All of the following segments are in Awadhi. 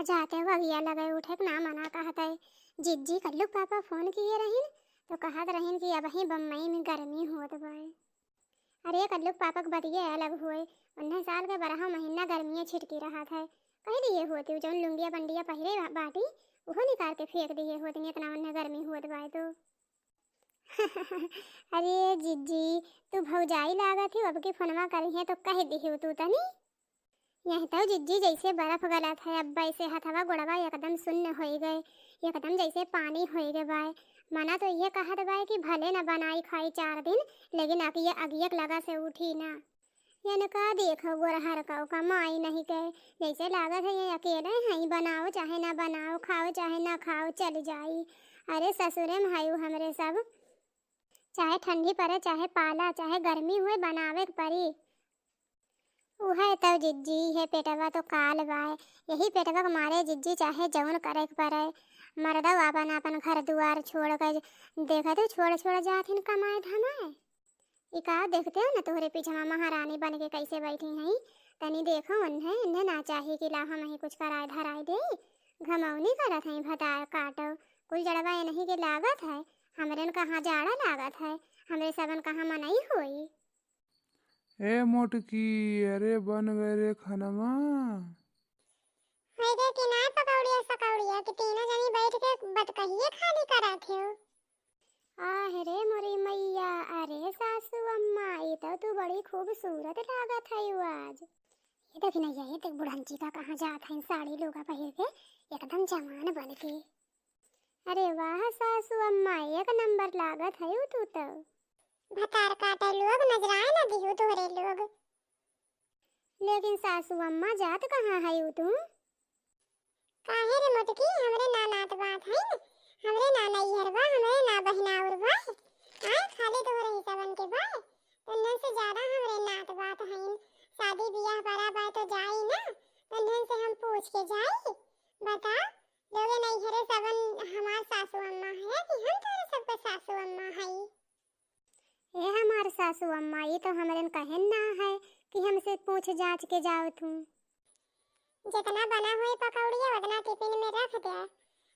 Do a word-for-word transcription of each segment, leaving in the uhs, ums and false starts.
जाते हो अगिया लगे उठे के ना मना कहत है। जिज्जी कल्लू पापा फोन किए रहिन तो कहत रहिन कि अबहीं बम्बई में गर्मी होत बाय। अरे कल्लू पापा के बतिये अलग हुए, उन्हें साल के बारह महीना गर्मिये छिटकी रहत है। कह दिए होती जौन लुंगिया बंडिया पहिरे बा-, बाटी उहो निकाल के फेंक दिए होती, इतना उन्हें गर्मी होत बाय तो। अरे जिज्जी, तू भौजाई लागत ही, अब की फोनमा करिहे तो कह दिहु तू तनी। यही तो जिज्जी जैसे बर्फ गलत है, अब वैसे हथवा गोड़वा एकदम सुन्न होई गए, एकदम जैसे पानी होई गए बाय। मना तो ये कहत बाय कि भले न बनाई खाई चार दिन, लेकिन अगिया अगियक लगा से उठी ना। यनका देखो गोरहर का कमाई नहीं के, जैसे लागत है ये अकेले हैं, बनाओ चाहे ना बनाओ, खाओ चाहे ना खाओ, चल जाई। अरे ससुरे में हयू हमरे सब, चाहे ठंडी पड़े, चाहे पाला, चाहे गर्मी हुए, बनावे के पड़ी। उहे तो जिज्जी, हे पेटवा तो काल बाय, यही पेटवा के मारे जिज्जी चाहे जौन करे के पड़े। मर्दव आपन आपन घर दुआर छोड़ के, देखत हो, छोड़ छोड़ जात हिन कमाए धमाए। ई का देखते हो ना, तोहरे पीछे महारानी बन के कैसे बैठी हैं। तनी देखो उन्हें, इन्हें ना चाही कि ला हम ही कुछ कराए धराए दे। घमौनी करत हैं भतार काटो, कुल जड़वा इन्हीं के लागत है, हमरे न कहाँ जाड़ा लागत है, हमरे सबन कहाँ मनई होई। ए मोटकी, अरे बन गए रे खनवा। होई रे कि ना पकौड़िया सकौड़िया कि तीनों जनी बैठ के बतकहिए खाली करत हो। आह रे मोरी मैया, अरे सासू अम्मा, ई तो तू बड़ी खूबसूरत लागत है आज। ये देख नैया, ये देख बुढ़ंची का कहाँ जात है साड़ी लुगा पहिर के, एकदम जवान बन के। अरे वाह सासू अम्मा, एक नंबर लागत है तू तो। भतार काटे लोग नजराए न दिहु तोहरे लोग। लेकिन सासू अम्मा, जात कहाँ है तू? काहे रे मोटकी, हमरे ना नात बात है, हमरे ना नैहर बा, हमरे ना बहिनाउर बा। आए खाली तोहरे ही सबन के बा, तुन्हन से ज्यादा हमरे नात बात है। शादी बियाह पड़ा बा तो जाई ना, तुन्हन से हम पूछ के जाई। बता, लोगे नैहरे सबन हमार सासू अम्मा है कि हम तोहरे सबके सासू अम्मा है? ए हमार सासू अम्मा, ई तो हमरे न कहेन ना है कि हमसे पूछ जांच के जाओ तू। जितना बना हुई पकौड़िया उतना टिफिन में रख दे।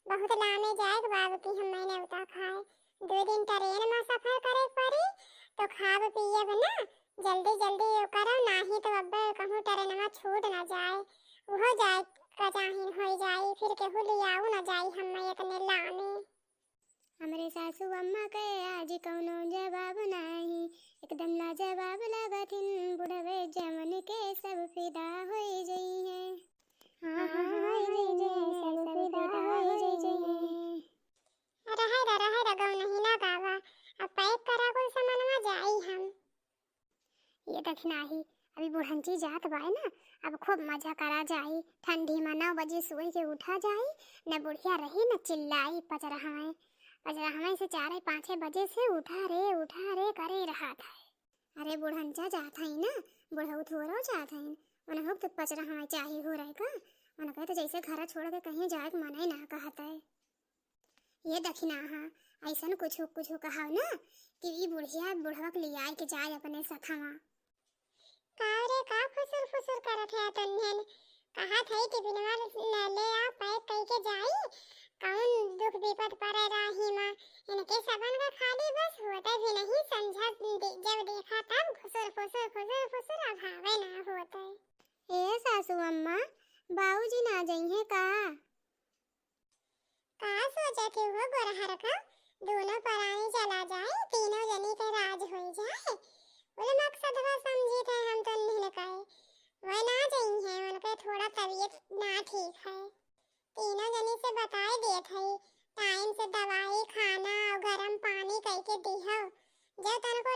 बहुत लामे जाए के बाबू की हम मैंने उता खाए। दो दिन ट्रेन में सफर करे के पड़ी तो खाब पियब ना, जल्दी जल्दी यो करो, नाही तो अब्बे कहूँ ट्रेन में छूट ना जाए, उहो जाए का चाहिन हो जाई, फिर केहू लियाऊ ना जाई हम इतने लामे। हमरे सासू अम्मा के आज कौनो जवाब नाही, एकदम लाजवाब लागथिन। बुढ़वे जवन के सब फिदा होई जइहें। हाँ, हाँ, होई जइहें, सब फिदा होई जइहें। रहे दा, रहे दा, गौ नहीं ना गावा। अब पैक करा कुल सामानवा, जाई हम। ये देखना ही, अभी बुढ़ंची जात बाय ना, अब खूब मजा करा जाई। ठंडी में नौ बजे सोई के उठा जाई, न बुढ़िया रही न चिल्लाई पचरहवे। पचरहवे से चारे पाँचे बजे से उठा रे, उठा रे करे रहत है। अरे बुढ़ंचा जात है ना, बुढ़ऊ थोरो जात है, उन्हें तो पचरहवे चाही हो रहे का, उनके तो जैसे घर छोड़ के कहीं जाए के मने ना कहत है। ये दखिनाहा, ऐसन कुछु कुछु कहाव ना कि ई बुढ़िया बुढ़वा के लियाए के जाए अपने सथवा। का रे, का फुसुर फुसुर करत है तन्हन? कहा थई टिफिनवा न ले आ, पैक कई के जाई। कौन दुख विपद पड़े राही मा? इनके सबन का खाली बस होते भी नहीं, संझा दे-, जब देखा तब फुसुर फुसुर फुसुर फुसुर, अभावे ना होते। ए सासू अम्मा, बाबूजी ना जइहें का? का सोचत हो गोरहर का? दोनों परानी चला जाए, तीनों जनी के राज होई जाए। बोले मकसदवा समझी थे हम तो नहीं लकाए। वह ना जइहें, उनके थोड़ा तबीयत ना ठीक है। तीनों जनी से बताए देत है, टाइम से दवाई खाना और गरम पानी कई के दिहो। जब तनको